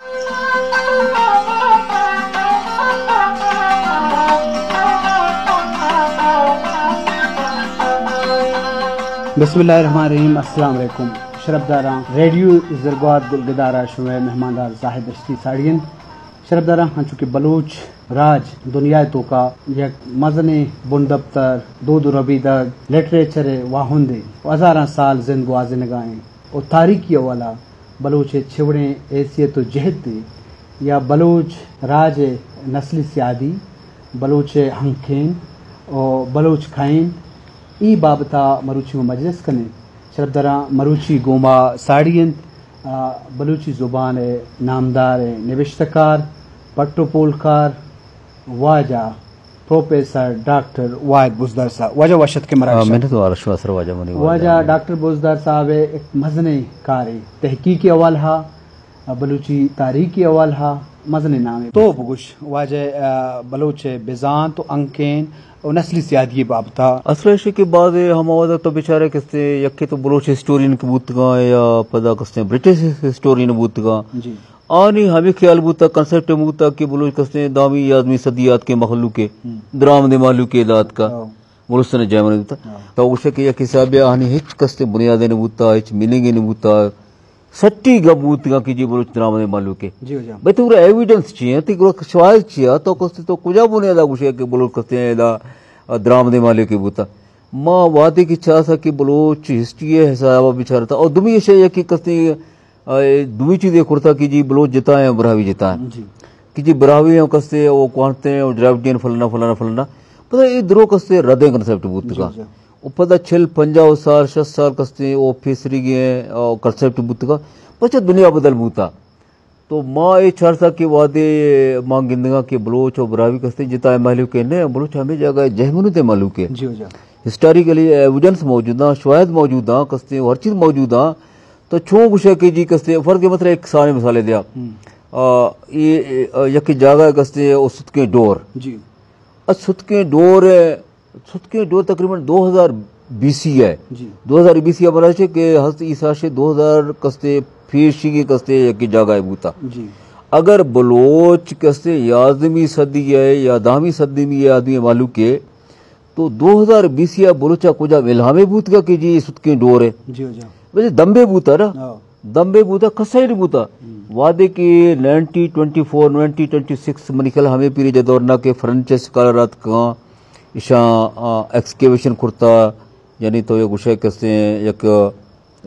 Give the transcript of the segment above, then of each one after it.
بسم اللہ الرحمن الرحیم۔ السلام علیکم۔ شرپداراں، ریڈیو زرگوات گلگدار ءَ شمئے مہماندار زاہد دشتی ساڑی انت۔ شرپداراں، انچو کہ بلوچ راج دنیا ءِ توکا یک مزنیں بندپتر، دود و ربیدگ، لٹریچر ءِ واہندے و ہزاراں سال زند گوازینگا ایں و تاریخی حوالہ بلوچ ءِ چوڑیں حیثیت و جہتے یا بلوچ راج ءِ نسلی سیادی، بلوچ ءِ ہنکین و بلوچ کئین، ای بابتا مروچی ما مجلس کنیں۔ شرپداراں، مروچی گوما ساڑی انت، آ، بلوچی زبان ءِ نامداریں نبشتہ کار، پٹ و پولکار، واجہ پروفیسر ڈاکٹر واحد بزدار صاحب۔ واجہ وش اتکے مراگش ءَ۔ منت وار شما سر واجہ منی واجہ واجہ۔ ڈاکٹر بزدار صاحب ءِ ایک مزنیں کارے، تحقیقی حوالہ ءَ، بلوچی تاریخی حوالہ ءَ مزنیں نامے۔ تو بگوش واجہ، آ، بلوچ ءِ بزانت و ہنکین و نسلی سیادی ءِ بابتا۔ اصل ایش کہ بعض ہما وہدا تو بچارے کستیں یکے تو بلوچ ہسٹورین کہ بوتگاں یا پدا کستیں برٹش ہسٹورین بوتگاں۔ جی۔ آنی ہمے خیال بوتا، کنسپٹ بوتا کہ بلوچ کستیں دہمی یازمی صدی ءَ اتکیں مخلوقے، ہم۔ درامدیں مہلوکے ادا اتکا۔ ہاں۔ بلوچستان ءِ جہمنند بوتا۔ ہاں۔ تو گوشے کہ یک حسابے آنی ہچ کستیں بنیادے نہ بوتا، ہچ میننگے نہ بوتا۔ سٹی گپ بوتگاں کہ جی بلوچ درامدیں مہلوکے۔ جی ہو جان۔ بھئی تو گڑا ایویڈنس چی انت؟ گڑا شواہد چی انت؟ تو کستیں تو کجا بنیادا گوشے کہ بلوچ کستیں ادا درامدیں مہلوکے بوتا؟ ما وہدے کہ چارتا کہ بلوچ ہسٹری ءِ حسابا بچارتا، اور دومی ایشی ءَ کہ کستیں، آ، دومی چیزے کرتا کہ جی بلوچ جتا ہیں، براہوی جتا ہیں۔ جی۔ کہ جی براہوی ہم کستیں او کوانتے ہیں، او ڈراویڈین فلانا، فلانا، فلانا۔ پدا اے درو کستیں ردیں کنسپٹ بوتگا۔ جی، جی۔ او پدا چل، پنجاہ سال، شست سال کستیں او پیسریگیں، او کنسپٹ بوتگا۔ پچا دنیا بدل بوتا۔ تو ما اے چارتا کہ وہدے ما گندگا کہ بلوچ و براہوی کستیں جتا مہلوکے نہ، بلوچ ہمے جاگہ جہمنند مہلوکے۔ جی ہو جان۔ ہسٹوریکلی ایویڈنس موجود ہیں، شواہد موجود ہیں، کستیں ہر چیز موجود ہیں۔ تو چون گوشے کہ جی کستیں فرض کے مطلب ایک سارے مثالے دیا۔ ہم۔ آ، اے، اے، آ، یک جاگہ کستیں او ستکیں ڈور۔ جی۔ ا ستکیں ڈور ستکیں ڈور تقریباً دو ہزار بی سی ہے۔ جی۔ دو ہزار بی سی ہمارا چے کہ حضرت عیسیٰ شے دو ہزار کستے پیشی کے کستے یکی جاگہ ہے بوتا۔ جی۔ اگر بلوچ کستے یازدہمی صدی ہے یا دہمی صدی میں یہ آدمی مالو کے، تو دو ہزار بی سی بلوچا کجا الہامے بوتگا کہ جی ستکیں ڈور ہے۔ جی، جی۔ بلے دمبے بوتا نا۔ ہاں۔ دمبے بوتا، کسے نہیں بوتا۔ ہم۔ وعدے کہ نائنٹی ٹوئنٹی فور، نائنٹی ٹوئنٹی سکس منی خیال ہمیں پیری جا دور نہ کہ فرنچ اسکالر آتکاں، اشاں، آ، ایکسکیویشن کرتا، یعنی تو یہ گوشے کسے یک،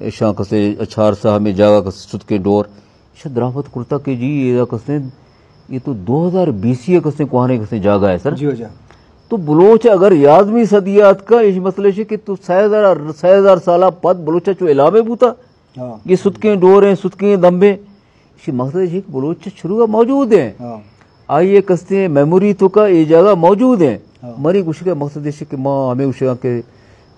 اشاں کسے اچھار سا ہمیں جاگہ کسے ستکیں ڈور، اشاں درامت کرتا کہ جی یہ کسے، یہ تو دو ہزار بی سی ہے کسے کوہنے کسے جاگہ ہے سر۔ جی ہو جا۔ تو بلوچ اگر یازمی صدی آتکا، اس مسئلے سے کہ تو سہ ہزار، سہ ہزار سالہ پد بلوچا چو الہامے بوتا۔ ہاں۔ یہ ستکیں ڈور ہیں، ستکیں دمبے۔ اسی مقصد ہے کہ بلوچ شروع کا موجود ہیں۔ ہاں۔ آئیے کستے میموری تو کا یہ جگہ موجود ہیں۔ ہاں۔ مری گوشے کا مقصد ہے کہ ما ہمیں گوشے کہ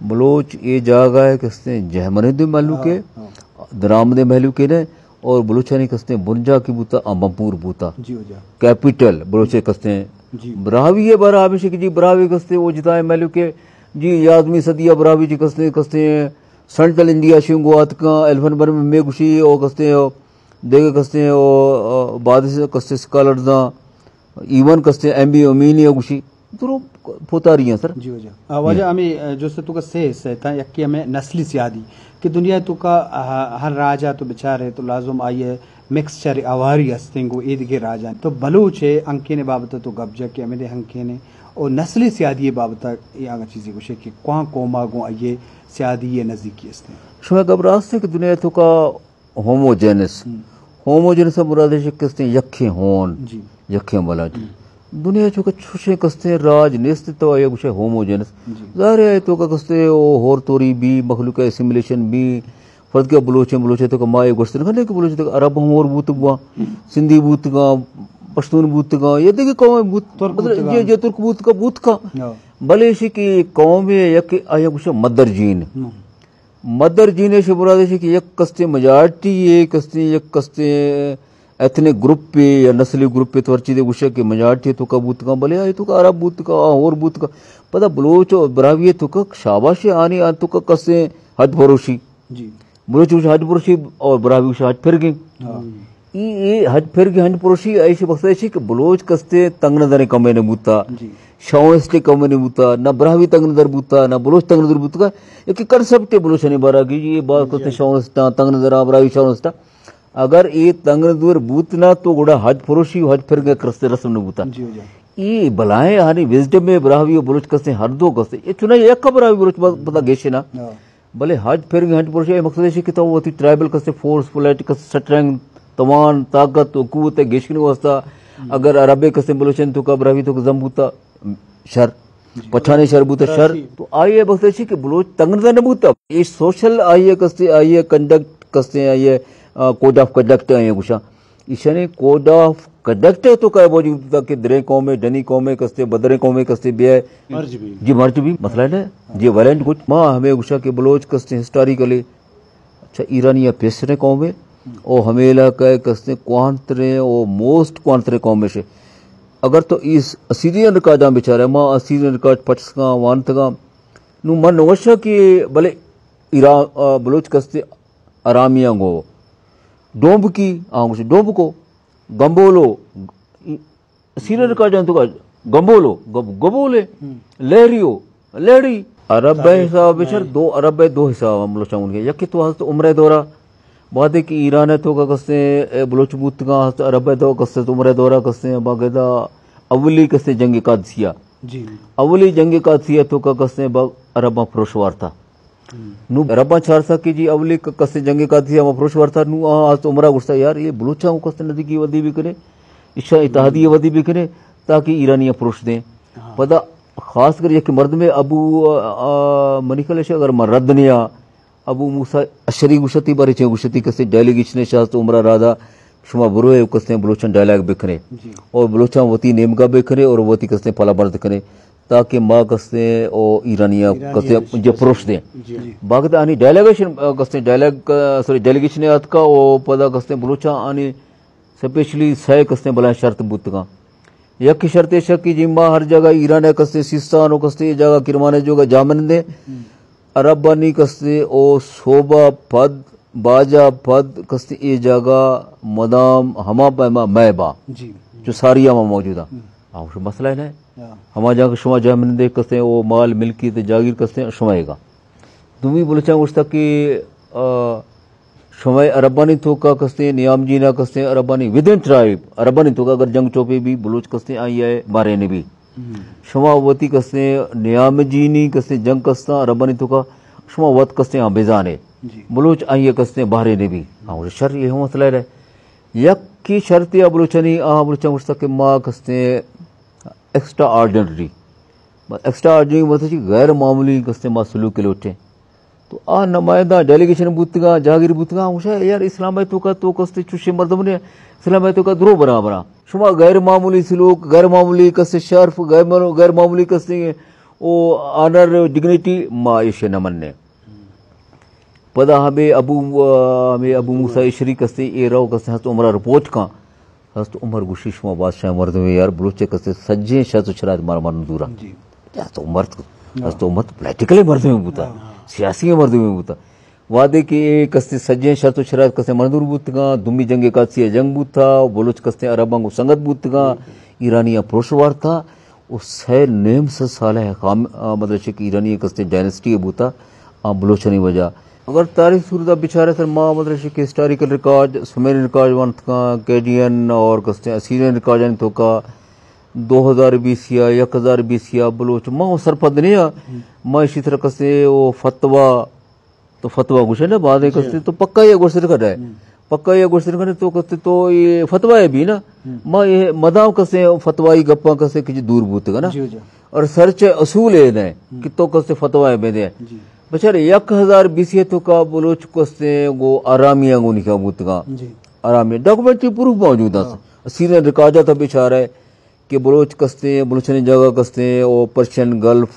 بلوچ یہ جگہ ہے کستے جہمنند مہلوک ہے، ہاں، ہاں۔ درامد مہلوک ہے اور بلوچانی کستے بنجا کی بوتا، امبپور بوتا۔ جی ہو جا۔ کیپیٹل بلوچ کستے۔ جی۔ براہوی ہے، برا ہمیشہ کہ جی براہوی کستے وہ جتا ہے مہلوک ہے۔ جی یازمی صدی ہے براہوی جی کستے، کستے سینٹرل انڈیا شنگو آتکاں، ایلیفنٹ برمے میں گوشی، او کستے، او دیگہ کستے، او، او بعد سے کستے اسکالرز آں، ایون کستے ایم بی امینی گوشی، درو پوتاری ہیں سر۔ جی واجہ۔ آ، واجہ، جی۔ ہمیں، آ، جو سے تو کا سے حصہ تھا، یکی ہمیں نسلی سیادی کہ دنیا تو کا، آ، ہر راجا تو بچارے تو لازم آئیے مکسچر آواری ہستیں گو ایدگہ راجاں۔ تو بلوچ ہے ہنکین بابت تو گپ جا کہ ہمیں دے ہنکین ہے، او نسلی سیادی بابت یہ آگا چیزیں گوشے کہ کواں قوما گوں آئیے سیادی یہ نزدیکی ہستیں۔ شما گپ راست ہے کہ دنیا تو کا ہوموجینس۔ ہم۔ ہوموجینس مراد ہے کہ کستیں یکیں ہون، جی۔ یکیں ملنٹ۔ ہم۔ دنیا چو کہ چوشیں کستیں راج نیست تو آئیے گوشے ہوموجینس۔ جی۔ ظاہر ہے تو کا کستے او ہور توری بھی مخلوق اسیمیلیشن بھی فرض کہ بلوچیں، بلوچے تو کہ ما یہ گوشت نہ کہ بلوچے تو کہ عرب ہم اور بوت بوا، سندھی بوت گا، پشتون بوت گا، یا دیگہ قوم بوت، ترک مطلب بوت گا۔ یہ، یہ ترک بوت کا، بوت کا۔ ہاں۔ بلے اسی کہ قوم ہے یک آیا گوشا مدر جین۔ ہم۔ مدر جین ہے مراد ہے کہ یک کستے میجارٹی ہے، کستے، یک کستے ایتھنک گروپ پہ یا نسلی گروپ پہ تو ہر چیزے گوشے کہ میجارٹی تو کا بوت کا، بلے آئی تو کا عرب بوت کا، اور بوت کا۔ پدا بلوچ اور براہوی تو کا شاباش آنی آن تو کا کستے حج فروشی۔ جی۔ بلوچ گوشے حج برشی اور براہوی گوشے حج پھر گئے۔ ہاں۔ ای، ای ہج پھرگی ہنج پروشی ایشی مقصد ایشی کہ بلوچ کستے تنگ نظریں قومے نہ بوتا، جی۔ شاونسٹیں قومے نہ بوتا، نہ براہوئی تنگ نظر بوتا، نہ بلوچ تنگ نظر بوتا۔ ایک کنسپٹ بلوچانی بارا کہ یہ باز کستے شاونسٹاں، تنگ نظراں، براہوئی شاونسٹاں۔ اگر اے تنگ نظر بوت نہ تو گڑا ہج پروشی و ہج پھرگی کستے رسم نہ بوتا۔ جی، جی۔ ای بلائیں آنی وزڈم براہوئی و بلوچ کستے ہر دو کستے۔ اے چنائی یک براہوئی بلوچ پتا گیشے نا۔ ہاں۔ بلے ہج پھرگی ہنج پروشی اے مقصد ایشی کہ تو وتی ٹرائبل کستے فورس، پولیٹکس، سٹرینگ، توان، طاقت و قوت گیشکنی واسطہ اگر عربے کستے بلوچن تو کا براہوئی تو زم بوتا شر، جی۔ پٹھانے شر بوتا شر، تو آئی اے مقصد ایشی کہ بلوچ تنگ نظر نہ بوتا۔ اے سوشل آئی اے کستے، آئی اے کنڈکٹ کستے، آئی اے، آ، کوڈ آف کنڈکٹ آئی اے گوشاں۔ ایشانی کوڈ آف کنڈکٹ ءِ توکا موجود بوتا کہ دریں قومے، ڈنی قومے کستے، بدریں قومے کستے بیائے۔ مرج بی۔ جی، مرج بی، مسئلہ نہ۔ جی، ویلنٹ گوشت۔ ما ہمے گوشا کہ بلوچ کستے ہسٹوریکلی، اچھا، ایرانی ءَ پیسریں قومے، او ہمے علاقہ ءِ کستے کوانتریں او موسٹ کوانتریں قومے شے۔ اگر تو اس اسیرین ریکارڈاں بچارے، ما اسیرین ریکارڈ پٹسگاں، وانتگاں، نو من نوشا کہ بلے ایران، آ، بلوچ کستے آرامیاں گو۔ ڈومبکی، آ، گوشے ڈومبکو۔ گمبولو، سیرے ریکارڈ انت کہ گمبولو، گب-، گبولے، لہریو، لہڑی۔ عرب ءِ حساب بچار، دو عرب ءِ دو حساب ہم بلوچاں گون۔ یکی تو ہست عمرے دورا، بعد کہ ایران ءِ توکا کستے، اے، بلوچ بوتگاں، ہست عرب ءِ دو کستے، عمرے دورا کستے، باقاعدہ اولی کستے جنگ قادسیہ۔ جی۔ اولی جنگ قادسیہ توکا کستے با عرباں پروش وارتا۔ نو عرباں چارتا کہ جی اولی ک-، کستے جنگ قادسیہ ما پروش وارتا، نو آ ہست عمرہ گوشتا، یار، یہ بلوچاں کو کستے نزدیکی ودی بکنے، ایشاں اتحادی ودی بکنے، تاکہ ایرانیاں پروش دیں۔ ہاں۔ پدا خاص کر یک مردمے ابو، آ، آ، منی خیال ہے اگر من رد نیا، ابو موسیٰ اشعری گوشتی، بارے چے گوشتی، کسے ڈیلیگیشن شاہ تو عمرہ رادا شما بروئے کسے بلوچاں ڈائلاگ بکنے۔ جی۔ اور بلوچاں وتی نیمگا بکنے اور وتی کسے پلا برد کنے، تاکہ ما کسے او ایرانیاں کسے جے پروش دیں۔ جی۔ باقاعدہ آنی ڈیلیگیشن، آ، کسے ڈائلاگ، آ، سوری، ڈیلیگیشن آتکا او پدا کسے بلوچاں آنی سپیشلی سئے کسے بلائیں شرط بوتگاں۔ یک شرط ایش کہ جی ما ہر جگہ ایران ءِ کسے سیستان و کسے اے جگہ کرمان ءِ جوگا جامن دیں۔ عربانی کستے او صوبہ پد، باجا پد کستے اے جاگہ مدام ہما پیما مئے با۔ جی۔ جو ساری ہما موجود ہیں۔ ہم۔ ہاں، مسئلہ نہ ہے۔ ہاں۔ ہما جاگہ شما جاہ منندے کستے او مال ملکیت جاگیر کستے شما ایگا۔ دومی بلوچاں گوشتا کہ، آ، شما عربانی توکا کستے، نیام جینا کستے، عربانی ودن ٹرائب، عربانی توکا اگر جنگ چوپے بھی بلوچ کستے آئی ہے بارے نے بھی۔ ہم۔ شما وتی کستے نیام جینی کستے جنگ کستا عربانی توکا شما وت کستے آ بزانے۔ جی۔ بلوچ آئی کستے بارے نے بھی۔ ہاں، شر یہ مسئلہ ہے۔ یک کی شرط یا بلوچانی، آ بلوچاں گوشتا کہ ما کستے ایکسٹرا آرڈنری۔ ایکسٹرا آرڈنری مطلب چی؟ غیر معمولی کستے ما سلوک لوٹیں۔ تو آ نمائندہ ڈیلیگیشن بوتگاں، جاگیر بوتگاں، گوشا یار اسلام ءِ توکا تو کستے چوشیں مردم نے، اسلام ءِ توکا درو برابر آ۔ شما غیر معمولی سلوک، غیر معمولی کستے شرف، غیر مر-، غیر معمولی کستے او آنر، ڈگنیٹی ما ایشے نہ مننے۔ پدا ہمے ابو، ہمے ابو موسیٰ اشعری کستے اے رو کستے ہست عمرہ رپورٹ کاں۔ ہست عمر گوشی شما بادشاہ مردمے یار، بلوچ کستے سجیں شرط و شرائط مارا منظور آ۔ جی۔ ہست عمر تو، ہست عمر تو پولیٹیکل مردمے بوتا، ہاں۔ سیاسی مردمے بوتا۔ وعدے کہ اے کستے سجیں شرط و شرائط کستے منظور بوتگاں، دومی جنگ قادسیہ جنگ بوتا، بلوچ کستے عرباں کو سنگت بوتگاں، ایرانیاں پروش وارتا۔ و سئے نیم سد سال ءَ خام-، آ، مطلب چہ کہ ایرانی یک کستے ڈائنسٹی بوتا، آ، بلوچانی وجہ۔ اگر تاریخ صورت ءَ بچارے تر ما مطلب چہ کہ ہسٹوریکل ریکارڈ، سومرین ریکارڈ وانت کاں، کیڈین اور کستے اسیرین ریکارڈانی توکا دو ہزار بیس یا یک ہزار بیس یا بلوچ، ما وہ سرپد نہیں آ، ما اسی طرح کستے وہ فتویٰ تو فتویٰ گوشے نا، بازیں جی۔ کستے تو پکا یہ گوشتر کھڑا ہے۔ ہم۔ پکا یہ گوشتر کھڑا تو کستے تو یہ فتویٰ ہے بھی نا۔ ہم۔ ما یہ مدام کستے فتوائی گپاں کستے کچھ دور بوتگا نا۔ جی، جی۔ اور سرچ اصول ہے نا ہم۔ کہ تو کستے فتویٰ ہے بیدے۔ جی۔ بچارے یک ہزار بیسی توکا بلوچ کستے گو آرامیاں گو نکا بوتگا۔ جی۔ آرامی ڈاکومنٹری پروف موجود ہے۔ ہاں۔ سیرین ریکارڈ تا بیچارہ ہے۔ کہ بلوچ کستیں، بلوچانی جاگہ کستیں، او پرشین گلف،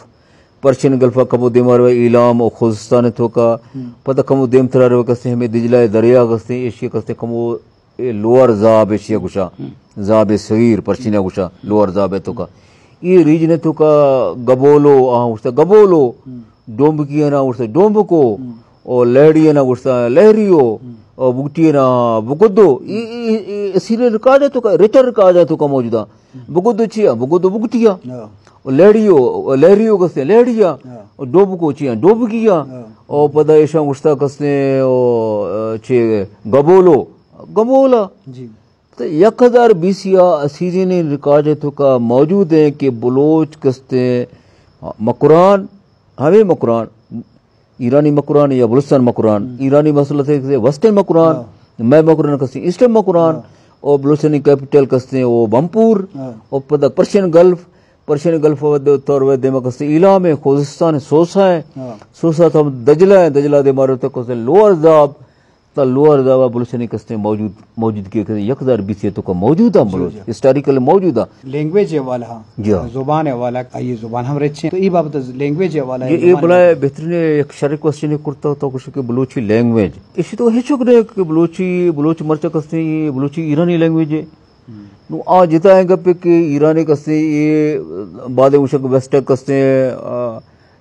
پرشین گلف ءَ کمو دیما روئے ایلام او خوزستان ءِ توکا، ہم۔ پدا کمو دیمترا روئے کستیں، ہمے دجلہ ءِ دریا کستیں، ایشی ءَ کستیں کمو اے لوئر زاب ایشی ءَ گوشاں، ہم۔ زاب صغیر پرشین ءَ گوشاں، ہم۔ لوئر زاب ءِ توکا۔ اے ریجن ءِ توکا گبولو، آہاں گوشتا گبولو، ہم۔ ڈومبکی ءَ نا گوشتا ڈومبکو، ہم۔ او لہڑی ءَ نا گوشتا لہریو، ہم۔ او بگٹی نا بگدو، ای، ای، ای، اسیل ریکارڈ ہے تو کا، ریٹر ریکارڈ ہے تو کا موجودہ۔ بگدو چیا؟ بگدو بگٹیا۔ ہاں۔ او لہڑیو، او لہریو کستے، لہڑیا۔ ہاں۔ او ڈوبکو چیا؟ ڈوبکیا۔ ہاں۔ او پدا ایشاں گشتا کستے، او، چے، گبولو، گبولا۔ جی۔ تو یک ہزار بیسی آ اسیرین ریکارڈ تو کا موجود ہیں کہ بلوچ کستے مکران، ہمیں مکران، ایرانی مکران یا بلوچستان مکران، ہم۔ ایرانی مسئلہ تھے کہ ویسٹرن مکران، ہاں۔ میں مکران کستے ایسٹرن مکران، ہاں۔ اور بلوچستانی کیپٹل کستے وہ بمپور، ہاں۔ اور پدا پرشین گلف، پرشین گلف و دے-، طور و دیما کستے ایلام، خوزستان، سوسا ہے۔ ہاں۔ سوسا تو ہم دجلہ ہے، دجلہ دے مارو تو کستے لوئر زاب، تا لوئر زاب بلوچانی کستے موجود، موجود کے کستے یک ہزار بیسی تو کا موجود ہم جی، بلوچ، جی۔ ہسٹوریکل موجود ہے۔ لینگویج حوالہ، ہاں۔ جی ہاں۔ زبان حوالہ، آئیے زبان ہم رچے۔ تو ای بابت لینگویج حوالہ یہ، یہ زبان بلائے بہترین ایک شرک کوشچن کرتا ہوتا کچھ کہ بلوچی لینگویج۔ اسی تو ہچ چک نہیں کہ بلوچی، بلوچ مرچا کستے، یہ بلوچی ایرانی لینگویج ہے۔ ہم۔ نو آ جتا ہے گپ کہ ایرانی کستے، یہ بعد مشک ویسٹر کستے، آ،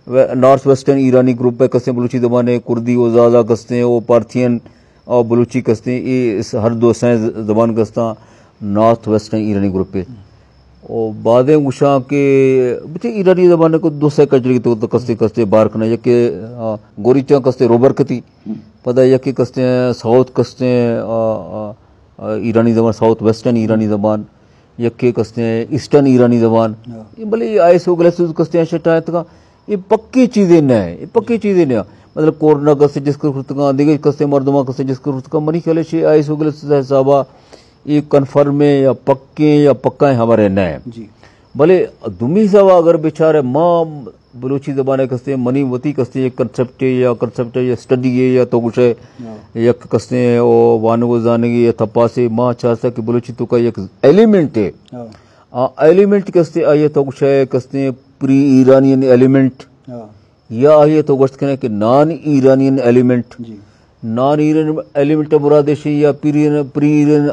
و-، نارتھ ویسٹرن ایرانی گروپ ہے کستے بلوچی زبان ہے، کردی و زازا کستے، و پارتھین و بلوچی کستے، یہ اس ہر دو سائیں ز-، زبان کستا نارتھ ویسٹرن ایرانی گروپ ہے۔ و بعدیں گوشاں کہ بچے ایرانی زبان کو دو سائیں کجری تو، تو کستے، کستے بار کنا، یکے، آ، گوریچاں کستے روبر کتی، پدا یکے کستے ساؤتھ کستے، آ، آ، آ، ایرانی زبان، ساؤتھ ویسٹرن ایرانی زبان، یکے کستے ایسٹرن ایرانی زبان۔ ہاں۔ یہ بلے یہ آئیس و گلیس کستے ہیں شٹا ہے تکا۔ یہ پکی چیزیں نہ ہیں، یہ پکی چیزیں نہ ہیں۔ مطلب کورنا کستے جس کر کرتکا، دیگه کستے مردمان کستے جس کر کرتکا، منی خیال ہے شی آئیس و گلیس حسابا یہ کنفرم ہے یا پکے یا پکا ہے ہمارے نہ ہیں۔ جی۔ بلے دومی حسابا اگر بیچارے ما بلوچی زبان ء کستے منی وتی کستے یک کنسپٹ یا کنسپٹ یا اسٹڈی یا تو گوشے ہاں۔ یک کستے او وانگ و زانگی یا تپاسے ما چارتا کہ بلوچی تو کا یک ایلیمنٹ ہے۔ ہاں۔ آ ایلیمنٹ کستے آئی تو گوشے کستے پری ایرانین ایلیمنٹ ہاں۔ یا آئی تو گوشت کنے کہ نان ایرانین ایلیمنٹ۔ جی۔ نان ایران ایلیمنٹ مراد ہے یا پری، پری ایران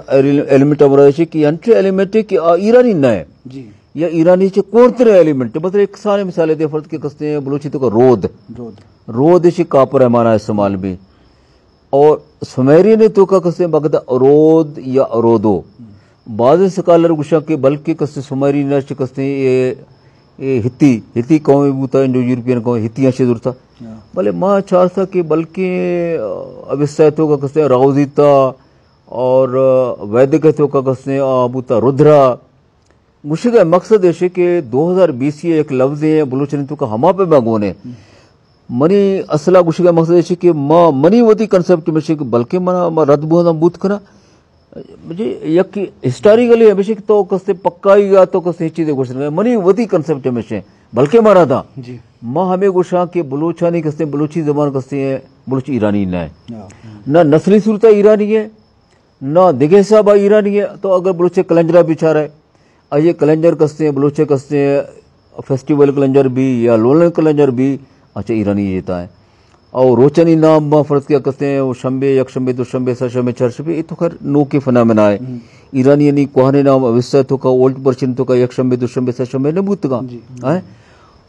ایلیمنٹ مراد ہے کہ انٹری ایلیمنٹ ہے کہ آ ایرانی نہ ہے۔ جی۔ یا ایرانی چہ کورتر ایلیمنٹ، مطلب ایک سارے مثال دے فرض کے کستے ہیں بلوچی تو کا رود۔ رود۔ رود چہ کاپر ہے مانا استعمال بھی۔ اور سمیرین تو کا کستے بغدا رود یا رودو۔ بعض سکالر گوشاں کہ بلکہ کستے سمیرین چہ کستے یہ، یہ ہتی، ہتی قومی بوتا، انڈو یورپین قوم ہتی چہ زرتا۔ ہاں۔ بلے ما چارتا کہ بلکہ، آ، اوستا تو کا کستے راوزیتا اور، آ، ویدک تو کا کستے آ بوتا رودرا۔ گوشگ ء مقصد ایش کہ دو ہزار بیس ء یک لفظے بلوچانی توکا ہما پہ ما گون ہے۔ منی اصلا گوشگ ء مقصد ایش کہ ما، منی وتی کنسپٹ میں کہ بلکہ منا، ما رد بونا بوت کنا۔ جی، یک ہسٹوریکلی ہمیشہ کہ تو کستے پکائی گا، تو کستے چیزیں گوشت کنا۔ منی وتی کنسپٹ ہمیشہ بلکہ مارا دا۔ جی۔ ما ہمیں گوشاں کہ بلوچانی کستے، بلوچی زبان کستے ہیں، بلوچ ایرانی نہ ہے۔ ہاں۔ نہ نسلی صورت ایرانی ہے، نہ دگہ حساب ایرانی ہے۔ تو اگر بلوچ کلنجرا بیچارہ ہے، آئی کلنجر کستے ہیں، بلوچے کستے ہیں، فیسٹیول کلنجر بھی یا لولن کلنجر بھی، اچھا ایرانی جیتا ہے۔ اور روچانی نام ما فرض کیا کستے ہیں، وہ شنبے، یک شنبے، دو شنبے، سہ شنبے، چار شنبے، یہ تو خیر نوکے فنامنا ہے۔ ہم۔ ایرانی یعنی کوہنے نام اوستا تو کا، اولڈ پرشین تو کا، یک شنبے، دو شنبے، سہ شنبے نہ بوتگا۔ جی۔ ہیں؟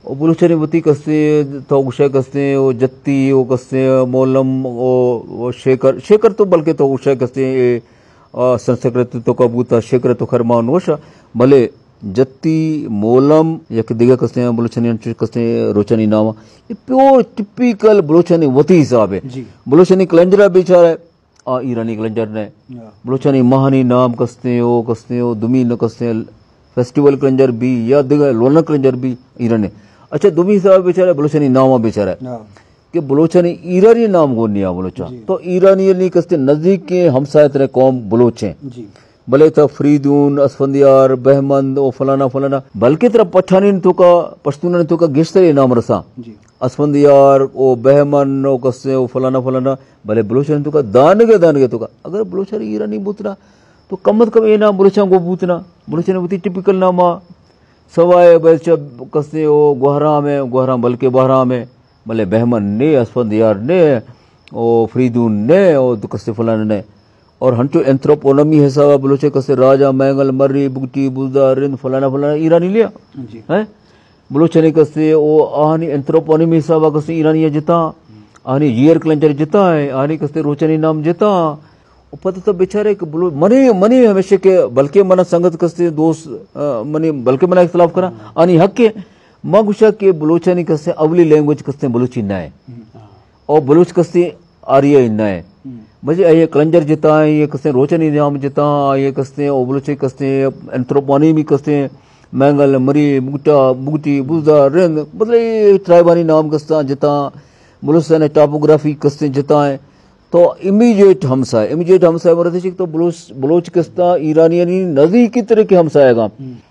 اور بلوچانی وتی کستے، تو گوشے کستے ہیں، وہ جتی، وہ کستے ہیں، مولم، وہ، وہ شیکر، شیکر تو بلکہ تو گوشے کستے ہیں، یہ آ، سنسکرت تو کا بوتا، شکر تو خیر ما نوشا، بلے جتی، مولم، یک دگہ کستے ہیں، بلوچانی انچوش کستے ہیں، روچانی نام۔ یہ پیور ٹپیکل بلوچانی وتی حساب ہے۔ جی۔ بلوچانی کلنجرا بیچارہ ہے، آ ایرانی کلنجر نے۔ ہاں۔ بلوچانی ماہانی نام کستے ہیں، او کستے ہیں، او دمی نہ کستے ہیں، فیسٹیول کلنجر بھی یا دگہ لونک کلنجر بھی ایرانی۔ اچھا، دمی حساب بیچارہ بلوچانی نام بیچارہ۔ ہاں۔ کہ بلوچانی ایرانی نام گون نیا بلوچا۔ جی۔ تو ایرانی یعنی کستے نزدیک کے ہمسایہ ترے قوم بلوچ ہیں۔ جی۔ بلے تا فریدون، اسفندیار، بہمند، او فلانا فلانا، بلکہ ترا پٹھانی تو کا، پشتونانی تو کا گیشتر یہ نام رسا۔ جی۔ اسفندیار، او بہمن، او کستے، او فلانا فلانا، بلے بلوچانی تو کا دانگے دانگے تو کا۔ اگر بلوچانی ایرانی بوتنا، تو کم از کم یہ نام بلوچاں گو بوتنا۔ بلوچانی بوتی ٹپیکل نام آ۔ سوائے بلچہ کستے او گوہرام ہے، گوہرام بلکہ بہرام ہے، بلے بہمن نے، اسفندیار نے، او فریدون نے، او کستے فلان نے۔ اور ہنچو اینتھروپونمی حساب بلوچے کستے راجا، مینگل، مری، بگٹی، بزدار، رند، فلانا فلانا ایرانی لیا۔ جی۔ ہیں؟ بلوچانی کستے او آہانی اینتھروپونمی حساب کستے ایرانی جتا۔ آنی جیئر کلنجر جتا ہے، آنی کستے روچانی نام جتا۔ و پتہ تو بیچارے کہ بلو-، منی، منی ہمیشہ کہ بلکہ منا سنگت کستے دوست، آ، منی بلکہ منا اختلاف کرا، آنی حق ہے۔ ما گوشا کہ بلوچانی کستے اولی لینگویج کستے بلوچی نہ ہے۔ او بلوچ کستے آریا نہ ہے۔ بجے اے کلنجر جتا ہے، یہ کستے روچانی نام جتا، یہ کستے او بلوچے کستے انتروپونیمی کستے مینگل، مری، بوٹا، بوٹی، بزدار، رند، مطلب یہ ٹرائبانی نام کستا جتا، بلوچستان ٹاپوگرافی کستے جتا ہے۔ تو امیجیٹ ہمسائے، امیجیٹ ہمسائے مرد ہے تو بلوچ، بلوچ کستا ایرانیانی نزدیکی طرح کے ہمسائے گا۔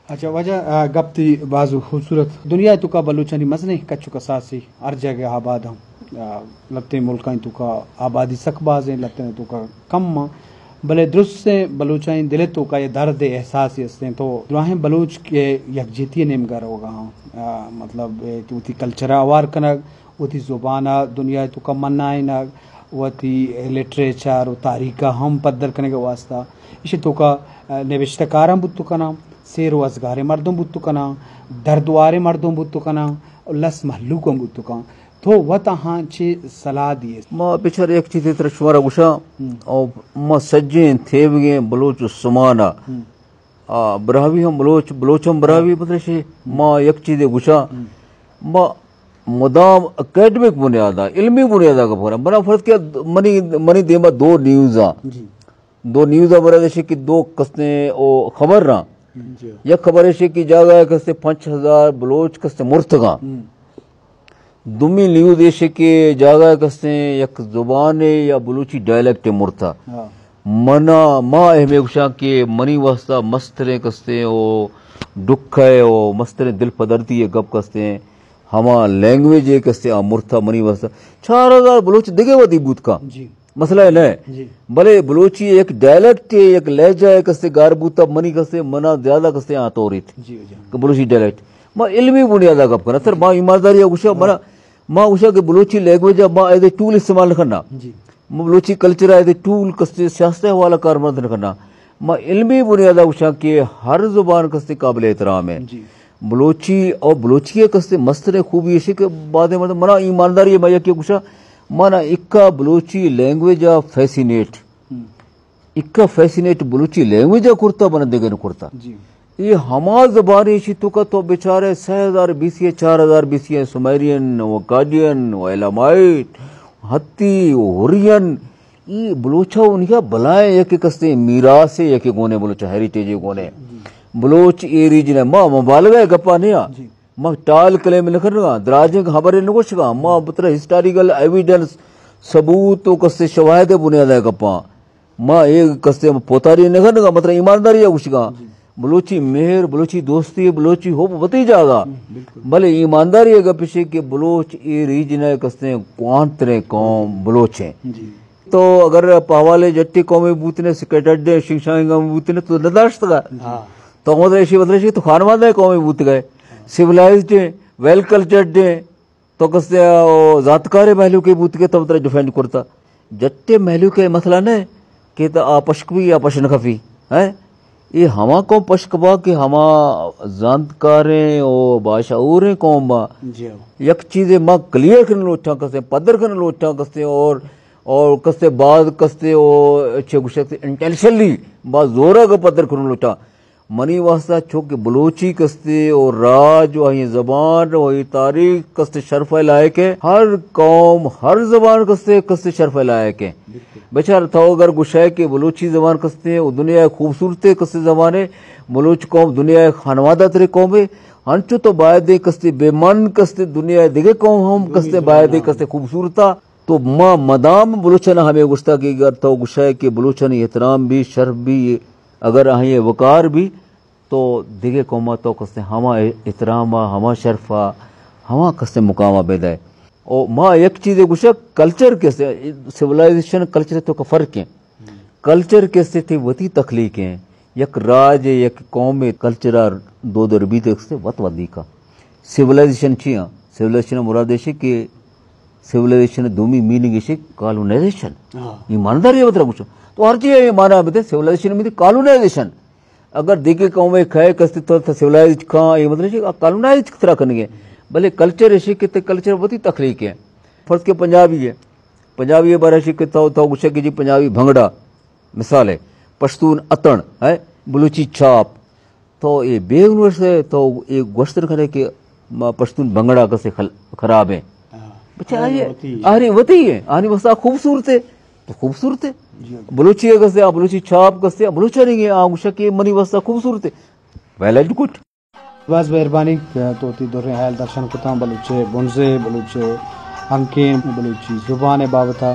اچھا، واجہ، آ، گپ تی باز خوبصورت۔ دنیا تو کا بلوچانی مزنیں کچ و کساسی ہر جگہ آباد ہم۔ آ، لتیں ملکانی تو کا آبادی سک بازیں، لتیں تو کا کم ہاں۔ بلے درستیں بلوچانی دل تو کا یہ درد احساسی ہستیں۔ تو دراہیں بلوچ کے یکجہتی نیمگا روگا ہاں۔ آ، مطلب، اے تو تی کلچر آوار کنگ، وتی زبان ء دنیا ء توکا منائینگ، وتی لٹریچر و تاریخ ء ہم پدر کنگ ء واسطہ ایشی توکا، ء، نبشتہ کاراں بوت کناں، سیر و ازگاریں مردم بوت کناں، دردواریں مردم بوت کناں، و لس مہلوک ہم بوت کناں۔ تو وت آہاں چے صلاح دیے؟ ما بچار یک چیزے تر شمارا گوشاں، او ما سجیں تھیوگیں بلوچ و سمانا آ، براہوئی ہم بلوچ، بلوچ ہم براہوئی، مطلب شے، ما یک چیزے گوشاں، ما مدام اکیڈمک بنیادا، علمی بنیادا گپ کناں۔ بنا فرض کہ منی، منی دیما دو نیوز آ۔ دو نیوز آ برا دیشے کہ دو کستے او خبر را۔ یک خبر ایشے کہ جاگہ کستے پنچ ہزار بلوچ کستے مرتگاں۔ دومی نیوز ایش کہ جاگہ کستیں یک زبانے یا بلوچی ڈائلیکٹ مرتا۔ منا، ما اہمے گوشاں کہ منی واسطہ مستریں کستیں او ڈکھ ہے او مستریں دل پدردی ہے گپ کستیں ہما لینگویج ہے کستیں آ مرتا منی واسطہ۔ چار ہزار بلوچ دگے ودی بوت کا۔ مسئلہ ہے نہ۔ بلے بلوچی ایک ڈائلیکٹ ہے، ایک لہجہ ہے کستیں گار بوتا منی کستیں منا زیادہ کستیں آ توریت۔ کہ بلوچی ڈائلیکٹ۔ ما علمی بنیادا گپ کناں۔ سر، ما ایمانداری ء گوشاں، منا، ما گوشاں کہ بلوچی لینگویج ء ما ایز اے ٹول استعمال نہ کناں۔ ما بلوچی کلچر ء ایز اے ٹول کستے سیاست ء حوالہ کارمرز نہ کناں۔ ما علمی بنیادا گوشاں کہ ہر زبان کستے قابل احترام ہے۔ بلوچی اور بلوچی ء کستے مستریں خوبی ایشی کہ بعد مردم منا ایمانداری ء ما یکی گوشاں، منا اکا بلوچی لینگویج ء فیسینیٹ اکا فیسینیٹ بلوچی لینگویج ء کرتا، بنا دگہ نہ کرتا۔ اے ہما زبان ایشی توکا تو بچارے سہ ہزار بیسی ء، چار ہزار بیسی ء سومیرین و اکادین و ایلامائٹ، ہتی و ہرین، ای بلوچا انہیا بلائیں یک کستے میراث ہے، یک گونے بلوچا ہیریٹیج گونے۔ بلوچ اے ریجن ہے، ما مبالغہ گپا نیا۔ ما ٹال کلیم نہ کرنگا، دراجیں خبریں نہ گوشگا، ما بتر ہسٹوریکل ایویڈنس، ثبوت و کستے شواہد بنیادہ گپاں۔ ما اے کستے پوتاری نہ کنگا، مطلب ایمانداری ء گوشگا۔ بلوچی مہر، بلوچی دوستی، بلوچی حب وتی جاگہ۔ بلے ایمانداری ء گپ ایشی کہ بلوچ اے ریجن ء کستے کوانتریں قوم بلوچ ہیں۔ تو اگر پہوالے جٹی قومے بوتنے، سکیٹرڈ ہیں، شنگ شانگ قومے بوتنے تو نہ داشتگا۔ تو مطلب ایشی، مطلب ایشی تو خانوادہ قومے بوتگئے، سیولائزڈ ہیں، ویل کلچرڈ ہیں۔ تو کستے او زانتکاریں مہلوکے بوتگے تو ترا ڈیفینڈ کرتا۔ جٹے مہلوک ء مسئلہ نہ کہ تو آ پشک بی یا پش نہ کفی، ہیں؟ اے ہما قوم پشک با کہ ہما زانتکاریں او باشعوریں قوم با۔ یک چیزے ما کلیئر کرنے لوٹاں کستے، پدر کرنے لوٹاں کستے اور، اور کستے بعد کستے او چے گوشتے انٹینشنلی با زورا کا پدر کرنے لوٹاں۔ منی واسطہ چونکہ بلوچی کستے و راج و آئی زبان و آئی تاریخ کستے شرف ء لائق ہے۔ ہر قوم، ہر زبان کستے، کستے شرف ء لائق ہے۔ بچار تو اگر گوشائے کہ بلوچی زبان کستے و دنیا ء خوبصورت کستے زبان ہے، بلوچ قوم دنیا ء خانوادہ ترے قوم ہے، ہنچو تو باید ہے کستے بے من کستے دنیا ء دگہ قوم ہم کستے باید ہے کستے خوبصورتا۔ تو ما مدام بلوچانا ہمے گوشتا کہ اگر تو گوشائے کہ بلوچانی احترام بھی، شرف بھی، اگر آئی وقار بھی، تو دگہ قوم ء تو کستے ہما احترام ء، ہما شرف ء، ہما کستے مقام ء بدئے۔ او ما یک چیزے گوشگ، کلچر کستے، سیولائزیشن کلچر تو کا فرق ہیں۔ کلچر کستے تھی وتی تخلیق ہیں۔ یک راج، یک قوم کلچر ء دو در بیت کستے وت ودی کا۔ سیولائزیشن چی ہیں؟ سیولائزیشن مراد ایشی کہ سیولائزیشن دومی میننگ ایشی کالونائزیشن۔ ایمانداری ء بدرا گوشو۔ تو ہر چیز یہ مانا بدے، سیولائزیشن میننگ کالونائزیشن۔ اگر دیگه قوم ء کھے کستے تو، تو سیولائزڈ کھاں، یہ مطلب ہے کہ کالونائزڈ کترا کنگے۔ بلے کلچر ایشی کہ تے کلچر وتی تخلیق ہے۔ فرض کے پنجابی ہے، پنجابی ءِ بارہ ءَ کہ تو، تو گوشے کہ جی پنجابی بھنگڑا، مثال ہے، پشتون اتن ہے، بلوچی چھاپ، تو اے بے عنوان سے تو اے گوشتن کرے کہ ما پشتون بھنگڑا کسے خل-، خراب ہیں۔ ہاں۔ بچے آنی آنی وتی ہے۔ آنی وتی ہے، آنی وسا خوبصورت ہے، تو خوبصورت ہے۔ جی۔ بلوچی ہے کسے، آ بلوچی چھاپ کسے، آ بلوچانی ہے، آ گوشے کہ منی وسا خوبصورت ہے۔ Well and good۔ باز مہربانی کہ تو وتی دریں ہیال درشان کتاں بلوچ ءِ بنزے، بلوچ ءِ ہنکین، بلوچی زبان ءِ بابت ءَ۔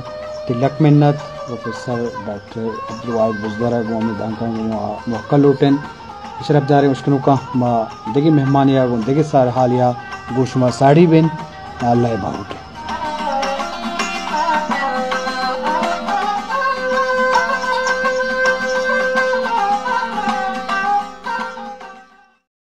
تئی لک منت۔ پروفیسر ڈاکٹر عبدالواحد بزدر ءَ گوں ہمے دانکاں گوں ما موکل لوٹیں۔ شرپ داریں اشکنوکاں، ما دگہ مہمانی ءَ گوں دگہ سرحالی ءَ گوں شما ساڑی بیں۔ اللہ ءِ باہوٹ۔